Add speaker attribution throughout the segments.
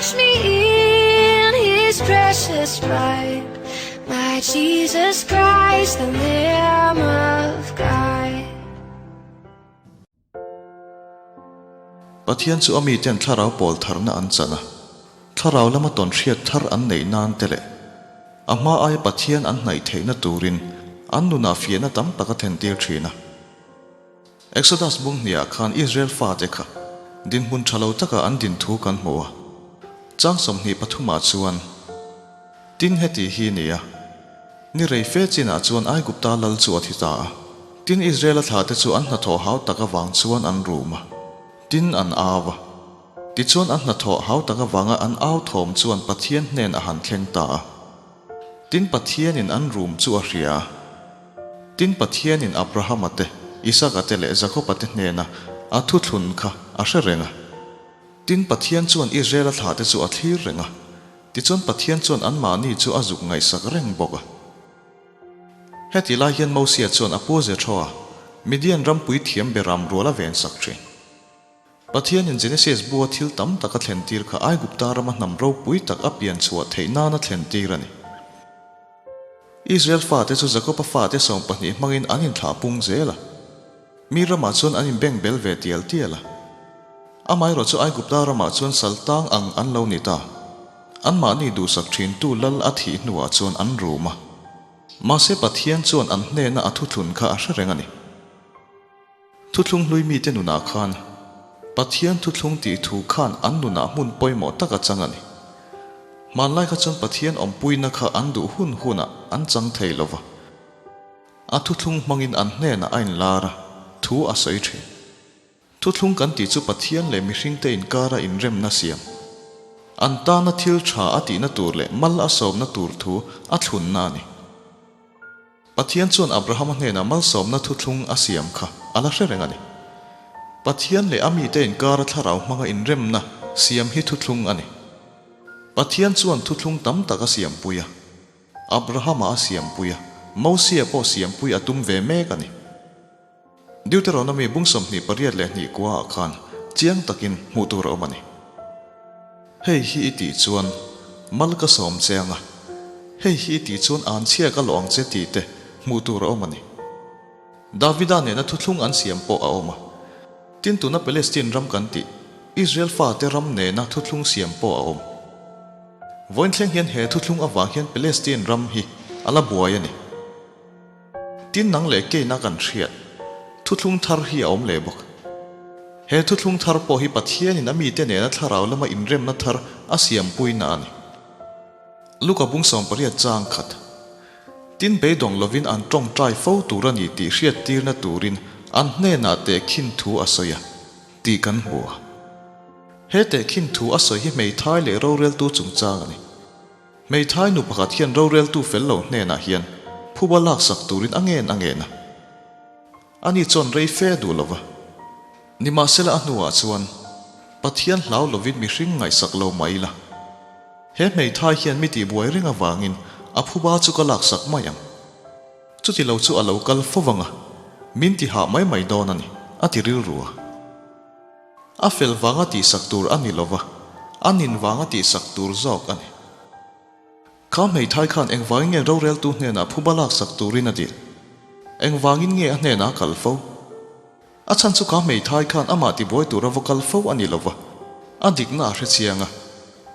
Speaker 1: Wash me in his precious blood. My Jesus Christ, the Lamb of God.
Speaker 2: Pathian chu a miten thlarau pawl tharna an chan a, thlarau lama tawn hriat thar an neih nan te leh a hma aia Pathian an hnaih theihna turin an nunah fiahna tam tak a thentir thin a. Exodus bung hniah khan Israel fate kha dinhmun tha lo taka an din thu kan hmu a, chang 23 ah chuan, Tin heti hi ni a, ni rei fe chinah chuan Aigupta lal chu a thi ta a, tin Israela thlate chu an hnathawh hau tak avang chuan an rum a, tin an au a. Tichuan an hnathawh hau tak avanga an au thawm chuan Pathian hnen a han thleng ta a. Tin Pathianin an rum chu a hria a. Tin Pathianin Abrahama te, Isaka te leh Jakoba te hnena a thuthlun kha a hre reng a. Tin Pathian chuan Israela thlahte chu a thlir reng a. Tichuan Pathian chuan anmahni chu a zuk ngaihsak reng bawk a. Heti lai hian Mosia chuan a pu Jethroa, Midian rampui thiam beram rual a vensak thin. Pathianin Genesis bua thil tam tak a thlentir kha Aigupta rama hnam ropui tak a pian chhuah theih nana thlentir a ni. Israel fate chu Jakoba fate 12 hmangin an inthlah pung zel a. Mi ramah chuan an inbeng bel ve tial tial a. Amaherawh chu Aigupta ramah chuan sal tang ang an lo ni ta. Anmahni duhsak thintu lal a thih hnuah chuan an rum a. Mahse Pathian chuan an hnena a thuthlun kha a hre reng a ni. Thuthlung hlui mite nunah khan Pathian thuthlung tih thu khan an nunah hmun pawimawh tak a chang a ni. Hmanlai kha chuan Pathian awmpuina kha an duh hun hunah an chang thei lo va. A thuthlung hmangin an hnenah a inlar a, thu a sawi thin. Thuthlung kan tih chu Pathian leh mihringte inkara inremna siam. An tana thil tha a tihna tur leh mal a sawmna tur thu a thlunna a ni. Pathian chuan Abrahama hnenah malsawmna thuthlung a siam kha a la hre reng a ni. Pathian leh a mite inkara thlarau hmanga inremna siam hi thuthlung a ni. Pathian chuan thuthlung tam tak a siampui a, Abrahama a siampui a, Mosia pawh siampui a tum ve mek a ni. Deuteronomy bung 22 kuaah khan chiang takin hmuh tur a awm a ni. Hei hi i tih chuan mal ka sawm che ang a, hei hi i tih chuan an chhia ka lawh ang che tih te hmuh tur a awm a ni. Davida nena thuthlung an siam pawh a awm a. Tin tuna Palestine ram kan tih, Israel fate ram nena thuthlung siam pawh a awm. Vawiin thleng hian he thuthlung avang hian Palestine ram hi a la buai a ni. Tin nang leh keina kan hriat, thuthlung thar hi a awm leh bawk. He thuthlung thar pawh hi Pathianin a mite nena thlarau lama inremna thar a siampuina a ni. Luka bung 18 chang khat, Tin beidawng lovin an tawngtai fo tur a ni tih hriattirna turin an hnenah tehkhin thu a sawi a, tih kan hmu a. He tehkhin thu a sawi hi hmeithai leh roreltu chungchang a ni. Hmeithai nu pakhat hian roreltu fel lo hnenah hian phuba laksak turin a ngen a ngen a. Ani chuan rei fe a duh lo va. Nimahsela a hnuah chuan Pathian hlau lovin mihring ngaihsak lo mai ila. He hmeithai hian mi tihbuai reng avangin a phuba chu ka laksak mai ang. Chuti lo chu a lo kal fo vang a, min ti hah mai mai dawn a ni, a ti rilru a. A fel vanga tihsak tur a ni lova, a nin vanga tihsak tur zawk a ni. Kha hmeithai khan engvangin nge roreltu hnenah phuba laksak turin a dil? Engvangin nge a hnenah a kal fo? A chhan chu kha hmeithai khan amah tibuai tura va kal fo a ni lova, a dikna a hrechiang a,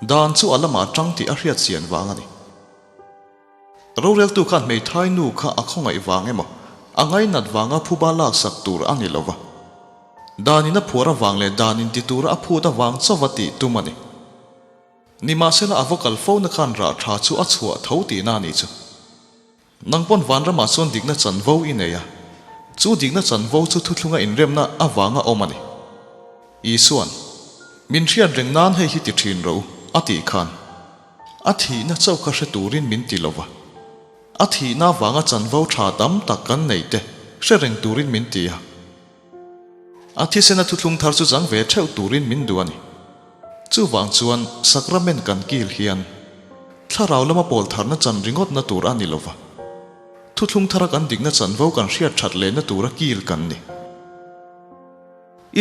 Speaker 2: dan chu a lamah tang tih a hriatchian vang a ni. Roreltu khan hmeithai nu kha a khawngaih vang emaw, a ngainat vanga phuba laksak tur a ni lova. Dan in a phuar avang leh dan in ti tura a phut avang chauva tih tum a ni. Nimahsela a va kal fo na khan rah tha chu a chhuah tho tihna a nih chu. Nang pawn vanramah chuan dikna chanvo i nei a, chu dikna chanvo chu thuthlunga inremna avanga awm a ni. Isua'n, Min hriat reng nan hei hi ti thin ro, a tih khan, a thihna chauh kha hre turin min ti lova. A thihna avanga chanvo tha tam tak kan nei te hre reng turin min ti a. A thisena thuthlung thar chu chang ve theuh turin min duh a ni. Chuvang chuan sakramen kan kil hian thlarau lama pawl tharna chan ringawtna tur a ni lova, thuthlung thara kan dikna chanvo kan hriat that lehna tura kil kan ni.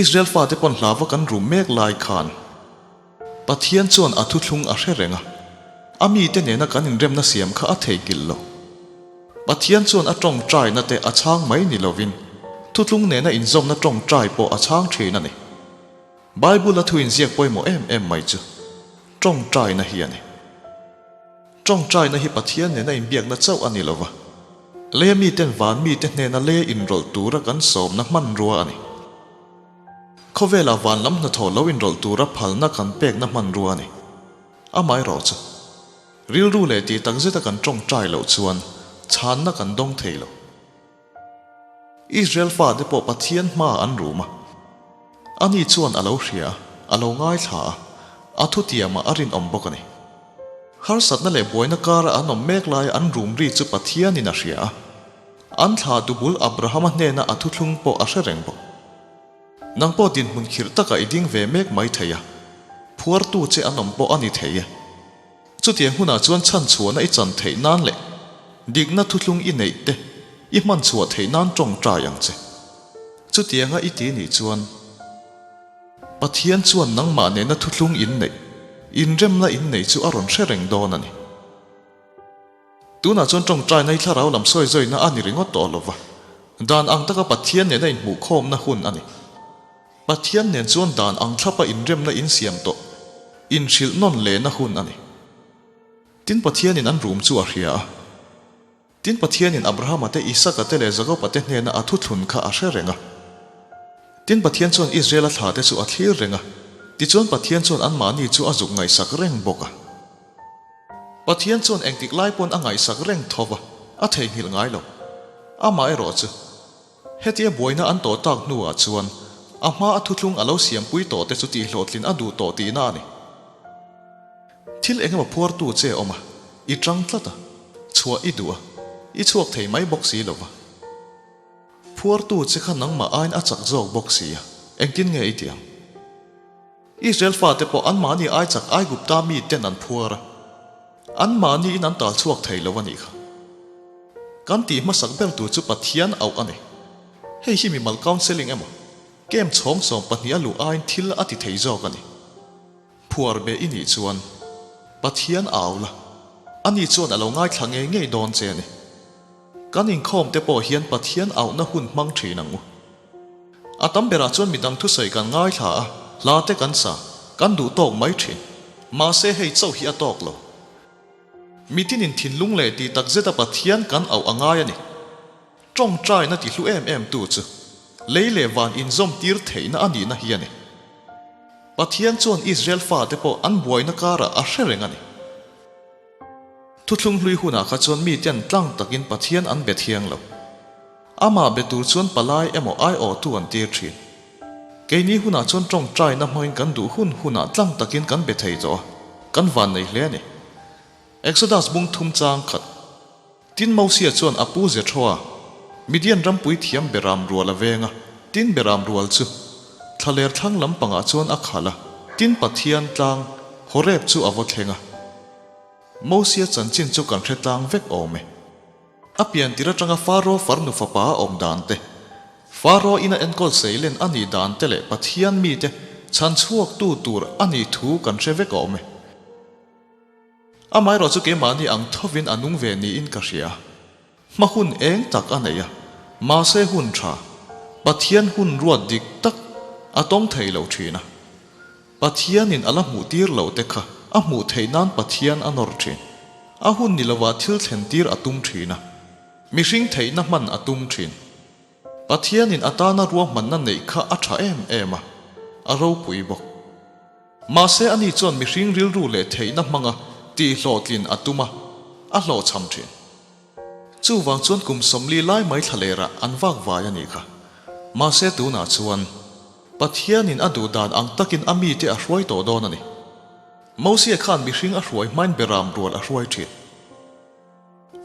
Speaker 2: Israel fate pawn hlava kan rum mek lai khan. Pathian chuan a thuthlung a hre reng a, a mite nena kan inremna siam kha a theihnghilh lo. Pathian chuan a tawngtaina te a chhang mai ni lovin, thutlung nena inzawmna tawngtai pawh a chhang thin a ni. Bible-a thu inziak pawimawh em em mai chu tawngtaina hi a ni. Tawngtaina hi Pathian nena inbiakna chauh a ni lova, lei miten van mite hnena lei inrawlh tura kan sawmna hmanrua a ni. Khawvelah van lam hnathawh lo inrawlh tura phalna kan pekna hmanrua a ni. Amaherawh chu, rilru leh tih takzeta kan tawngtai loh chuan chhanna kan dawng thei lo. Israel fate pawh Pathian hma an rum a. Ani chuan a lo hria a, a lo ngaithla a, a thutiamah a rinawm bawk a ni. Harsatna leh buaina kara an awm mek laia an rum ri chu Pathianin a hria a. An thla dubul Abrahama hnena a thuthlung pawh a hre reng bawk. Nang pawh dinhmun khirh takah i ding ve mek mai thei a, phuartu che an awm pawh a ni thei e. Chutiang hunah chuan chhanchhuahna i chan theih nan leh dikna thuthlung i neih te i hman chhuah theih nan tawngtai ang che. Chutianga i ti nih chuan Pathian chuan nangmah nena thuthlung in neih, inremna in neih chu a rawn hre reng dawn a ni. Tunah chuan tawngtaina hi thlarau lam sawi zawina a ni ringawt tawh lo va, dan ang taka Pathian nena inhmuhkhawmna hun a ni. Pathian nen chuan dan ang thlapa inremna insiam tawh, inhrilh nawn lehna hun a ni. Tin Pathianin an rum chu a hria a. Tin Pathianin Abrahama te, Isaka te leh Jakoba te hnena a thuthlun kha a hre reng a. Tin Pathian chuan Israela thla te chu a thlir reng a, tichuan Pathian chuan anmahni chu a zuk ngaihsak reng bawk a. Pathian chuan engtik lai pawn a ngaihsak reng tho va, a theihnghilh ngai lo. Amaherawh chu, hetia buaina an tawh tak hnuah chuan a hma a thuthlung a lo siampui tawh te chu tihhlawhtlin a duh tawh tihna a ni. Thil engemaw phuartu che a awm a, i tang tlat a, chhuah i duh a, i chhuak thei mai bawk si lo va. Phuartu che kha nangmah aiin a chak zawk bawk si a, engtin nge i tih ang? Israel fate pawh anmahni ai chak Aigupta miten an phuar a, anmahniin an tal chhuak thei lo a nih kha. Kan tih hmasak ber tur chu Pathian auh a ni. Hei hi mimal counselling emaw, camp chhawng 12 a luh aiin thil a ti thei zawk a ni. Phuar be i nih chuan Pathian au la, ani chuan a lo ngaithla ngei ngei dawn che a ni. Kan inkhawm te pawh hian Pathian auhna hun hmang thin ang u. A tam berah chuan midang thusawi kan ngaithla a, hla te kan sa, kan duh tawk mai thin. Mahse hei chauh hi a tawk lo. Mitinin thinlung leh tih tak zeta Pathian kan auh a ngai a ni. Tawngtaina ti hlu em em tu chu lei leh van inzawm tir theihna a nihna hi a ni. Pathian chuan Israel fate pawh an buaina karah a hre reng a ni. Thuthlung hlui hunah kha chuan miten tlang takin Pathian an be thiang lo. Amah be tur chuan palai emaw aiawhtu an tir thin. Keini hunah chuan tawngtaina hmangin kan duh hun hunah tlang takin kan be thei tawh a, kan vannei hle a ni. Exodus bung thum chang khat. Tin Mosia chuan a pu Jethroa, Midian rampui thiam Beram rual a veng a, tin Beram rual chu thlaler thlang lampangah chuan a khalh a, tin Pathian tlang Horeb chu a vaw thleng a. Mosia chanchin chu kan hre tlang vek awm e. A pian tir atanga Faro farnu fapa a awm dan te, Faro ina enkawl seilen a nih dan te leh Pathian mite chhan chhuaktu tur a nih thu kan hre vek awm e. Amaherawh chu keimahni ang thovin a nung ve niin ka hria. Hma hun eng tak a nei a, mahse hun tha, Pathian hun ruat dik tak a tawng thei lo thin a. Pathianin a la hmuh tir loh te kha a hmuh theih nan Pathian a nawr thin. A hun ni lovah thil thlen tir a tum thin a. Mihring theihna hman a tum thin. Pathianin a tana ruahmanna neih kha a tha em em a, a ropui bawk. Mahse ani chuan mihring rilru leh theihna hmanga tihhlawhtlin a tum a, a hlawhchham thin. Chuvang chuan kum 40 lai mai thlalerah an vak vai a nih kha. Mahse tunah chuan Pathianin a duh dan ang takin a mite a hruai tawh dawn a ni. Mosia khan mihring a hruai hmain beram rual a hruai thin.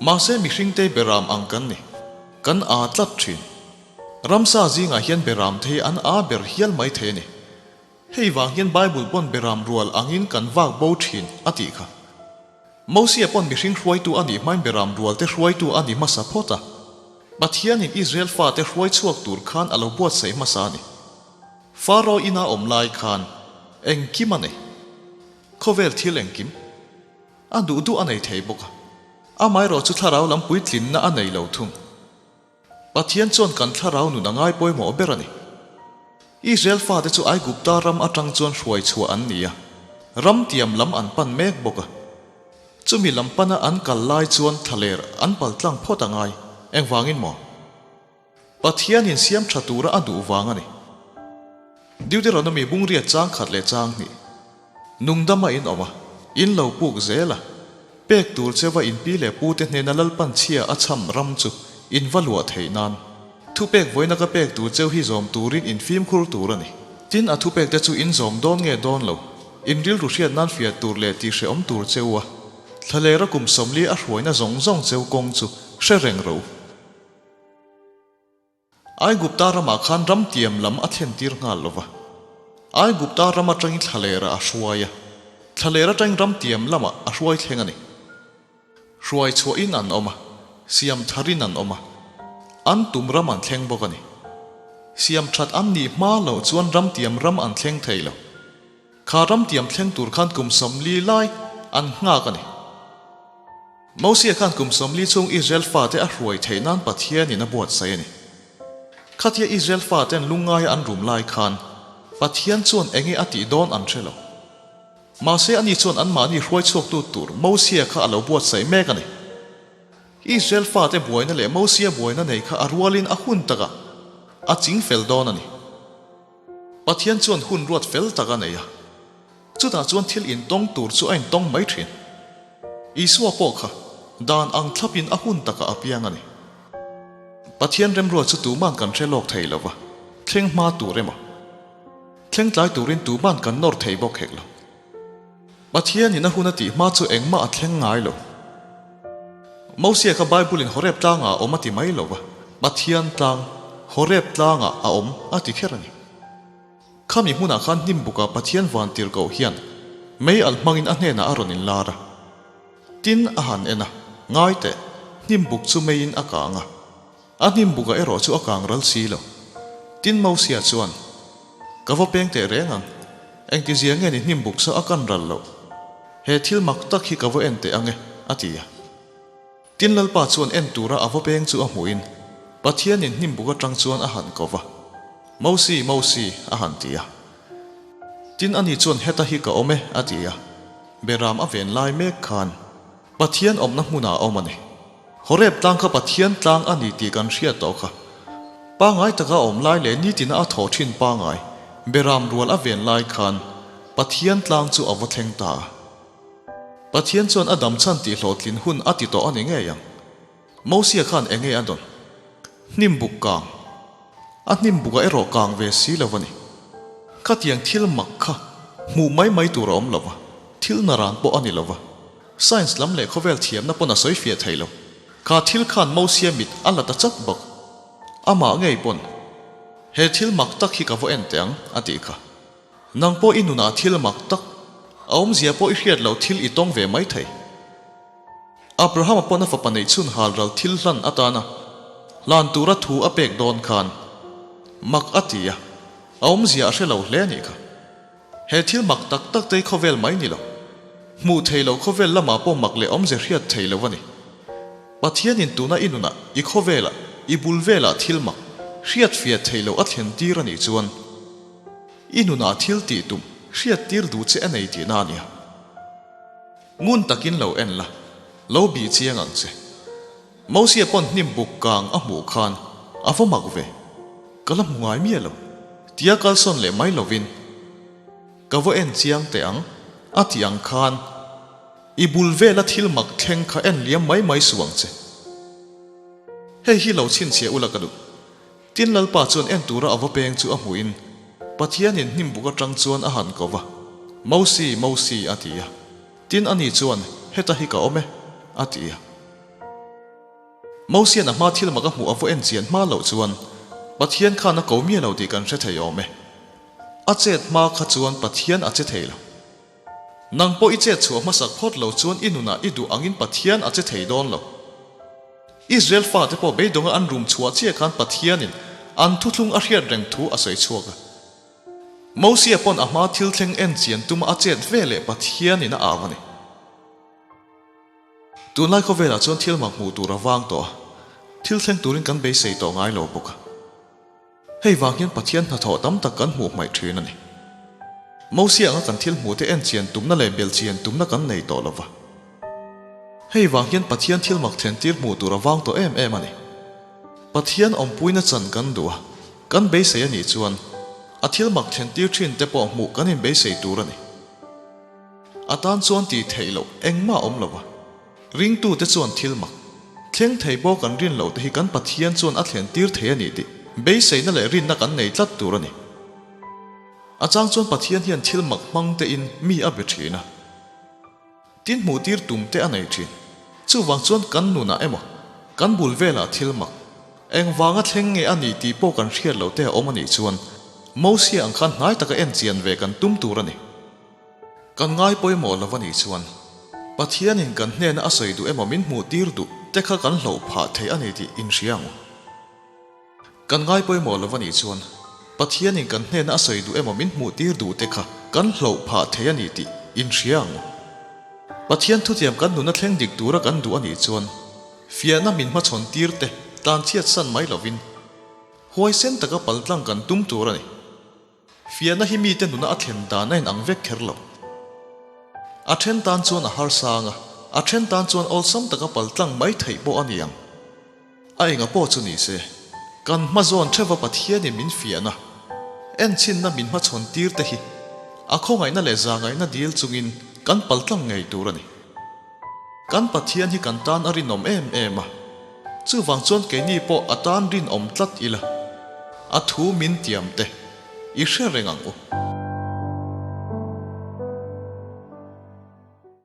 Speaker 2: Mahse mihringte beram ang kan ni. Kan aa tlat thin. Ramsa zingah hian beram te hi an aa ber hial mai thei a ni. Hei vang hian Bible pawn beram rual angin kan vak bo thin a tih kha. Mosia pawn mihring hruaitu a nih hmain beram rualte hruaitu a ni hmasa phawt a. Pathianin Israel fate hruai chhuak tur khan a lo buatsaih hmasa a ni. Faro ina awm lai khan engkim a nei. Khawvel thil engkim a duh duh a nei thei bawk a. Amaherawh chu thlarau lam puitlinna a nei lo thung. Pathian chuan kan thlarau nun a ngai pawimawh ber a ni. Israel fate chu Aigupta ram atang chuan hruai chhuah an ni a, ram tiam lam an pan mek bawk a. Chumi lam pana an kal lai chuan thlaler an pal tlang phawt a ngai. Engvangin maw? Pathianin siam tha tura a duh vang a ni. Deuteronomy bungriat chang khat leh chang hnih. Nungdama in awm a, in lo puk zel a, pek tur cheuva in pi leh pute hnena Lalpan chhia a cham ram chu in va luah theih nan. Thupek vawiina ka pek tur cheu hi zawm turin in fimkhur tur a ni. Tin, a thupek te chu in zawm dawn nge dawn lo, in rilru hriat nan fiah tur leh tihhrehawm tur cheu a, thlalera kum 40 a hruaina zawng zawng cheu kawng chu hre reng ro. Aigupta ramah khan ram tiam lam a thlen tir nghal lo va. Aigupta ram atangin thlalerah a hruai a, thlaler atangin ram tiam lamah a hruai thleng a ni. Hruai chhuahin an awm a, siam tharin an awm a, an tum ram an thleng bawk a ni. Siam that an nih hma loh chuan ram tiam ram an thleng thei lo. Kha ram tiam thleng tur khan kum 40 lai an nghak a ni. Mosia khan kum 40 chhung Israel fate a hruai theih nan Pathianin a buatsaih a ni. Khatia Israel faten lungngaia an rum lai khan Pathian chuan enge a tih dawn an hre lo. Mahse ani chuan anmahni hruai chhuaktu tur Mosia kha a lo buatsaih mek a ni. Israel fate buaina leh Mosia buaina nei kha a rualin a hun takah a ching fel dawn a ni. Pathian chuan hun ruat fel tak a nei a, chutah chuan thil intawng tur chu a intawng mai thin. Isua pawh kha dan ang thlapin a hun takah a piang a ni. Pathian remruat chu tuman kan hre lawk thei lo va, thleng hma tur emaw, thleng tlai turin tuman kan nawr thei bawk hek lo. Pathianin a hun a tih hma chu engmah a thleng ngai lo. Mosia kha Bible-in Horeb tlangah a awm a ti mai lo va, Pathian tlang, Horeb tlangah a awm a ti kher a ni. Khami hmunah khan hnim bukah Pathian van tirhkoh hian mei alh hmangin a hnenah a rawn inlar a. Tin a han en a, ngai teh, hnim buk chu meiin a kang a. A hnim bukah erawh chu a kang ral si lo. Tin Mosia chuan, Ka va peng teh reng ang. Engtizia nge ni hnim buk sa a kan ral loh? He thil mak tak hi ka va en teh ang e, a ti a. Tin Lalpa chuan en tura a va peng chu a hmuhin, Pathianin hnim buk atang chuan a han ko va, Mosi, Mosi, a han ti a. Tin ani chuan heta hi ka awm e, a ti a. Beram a ven lai mek khan Pathian awmna hmunah a awm a ni. Horeb tlang kha Pathian tlang a ni tih kan hriat tawh kha. Pangai taka a awm lai leh nitina a thawh thin pangai, beram rual a ven lai khan Pathian tlang chu a va thleng ta a. Pathian chuan a dam chhan tih hlawhtlin hun a ti tawh a ni ngei ang. Mosia khan enge a dawn? Hnim buk kang. A hnim bukah erawh kang ve si lo a ni. Khatiang thil mak kha hmuh mai mai tur a awm lo va, thil naran pawh a ni lo va. Science lam leh khawvel thiamna pawn a sawi fiah thei lo. Kha thil khan Mosia mit a la ta chat bawk. Amah ngei pawn, He thil mak tak hi ka va en teh ang, a tih kha. Nang pawh i nunah thil mak tak, a awmzia pawh i hriat loh thil i tawng ve mai thei. Abrahama pawn a fapa neih chhun hal ral thil hlan atana hlan tura thu a pek dawn khan mak a ti a, a awmzia a hre lo hle a nih kha. He thil mak tak tak te hi khawvel mai ni lo. Hmuh thei lo khawvel lamah pawh mak leh awmze hriat thei lo a ni. Pathianin tuna i nunah, i khawvelah, i bul velah thil mak, hriat fiah thei lo a thlen tir a nih chuan, i nunah thil tih tum, hriat tir duh che a nei tihna a nia. Ngun takin lo en la, lo bih chiang ang che. Mosia pawn hnim buk kang a hmuh khan a va mak ve, ka la hmu ngai miah lo, tia kalsawn leh mai lovin ka va en chiang teh ang a tih ang khan i bul vela thil mak thleng kha en liam mai mai suh ang che. Hei hi lo chhinchhiah ula ka duh. Tin Lalpa chuan en tura a va peng chu a hmuhin Pathianin hnim buk atang chuan a han ko va, Mosi, Mosi, a ti a. Tin ani chuan, Heta hi ka awm e, a ti a. Mosian a hma thil mak a hmuh a va en chian hma loh chuan Pathian khan a ko miah lo tih kan hre thei awm e. A chet hma kha chuan Pathian a che thei lo. Nang pawh i chet chhuah hmasak phawt lo chuan i nunah i duh angin Pathian a che thei dawn lo. Israel fate pawh beidawnga an rum chhuah chiah khan Pathianin an thuthlung a hriat reng thu a sawi chhuak a. Mosia pawn a hma thil thleng en chian tuma a chet ve leh Pathianin a au a ni. Tunlai khawvelah chuan thil mak hmuh tur a vang tawh a, thil thleng turin kan beisei tawh ngai lo bawk a. Hei vang hian Pathian hnathawh tam tak kan hmuh hmaih thin a ni. Mosia anga kan thil hmuhte en chian tumna leh bel chian tumna kan nei tawh lo va. Hei vang hian Pathian thil mak thlentir hmuh tur a vang tawh em em a ni. Pathian awmpuina chan kan duh a, kan beisei a nih chuan a thil mak thlentir thin te pawh hmuh kan inbeisei tur a ni. A tan chuan tih theih loh engmah a awm lo va, ringtute chuan thil mak, thleng thei pawh kan rin loh te hi kan Pathian chuan a thlen tir thei a ni tih beiseina leh rinna kan nei tlat tur a ni. A chang chuan Pathian hian thil mak hmang tein mi a be thin a. Tin hmuh tir tum te a nei thin. Chuvang chuan kan nunah emaw, kan bul velah thil mak, engvanga thleng nge a nih tih pawh kan hriat loh te a awm a nih chuan Mosia ang khan hnai taka en chian ve kan tum tur a ni. Kan ngai pawimawh lo a nih chuan Pathianin kan hnena a sawi duh emaw min hmuh tir duh te kha kan hloh phah thei a ni tih inhria ang u. Kan ngai pawimawh lo a nih chuan Pathianin kan hnena a sawi duh emaw min hmuh tir duh te kha kan hloh phah thei a ni tih inhria ang u. Pathian thutiam kan nuna thleng dik tura kan duh a nih chuan fiahna min hmachhawn tir te tlan chhiat san mai lovin huaisen taka paltlang kan tum tur a ni. Fiahna hi mite nuna a thlen dan a inang vek kher lo. A then tan chuan a harsang a, a then tan chuan awlsam taka paltlang mai theih pawh a ni ang. A enga pawh chu ni se, kan hma zawn theuva Pathianin min fiahna, enchinna min hmachhawn tir te hi a khawngaihna leh zahngaihna dil chungin kan paltlang ngei tur a ni. Kan Pathian hi kan tan a rinawm em em a, chuvang chuan keini pawh a tan rinawm tlat ila, a thu min tiam te i hre reng ang u.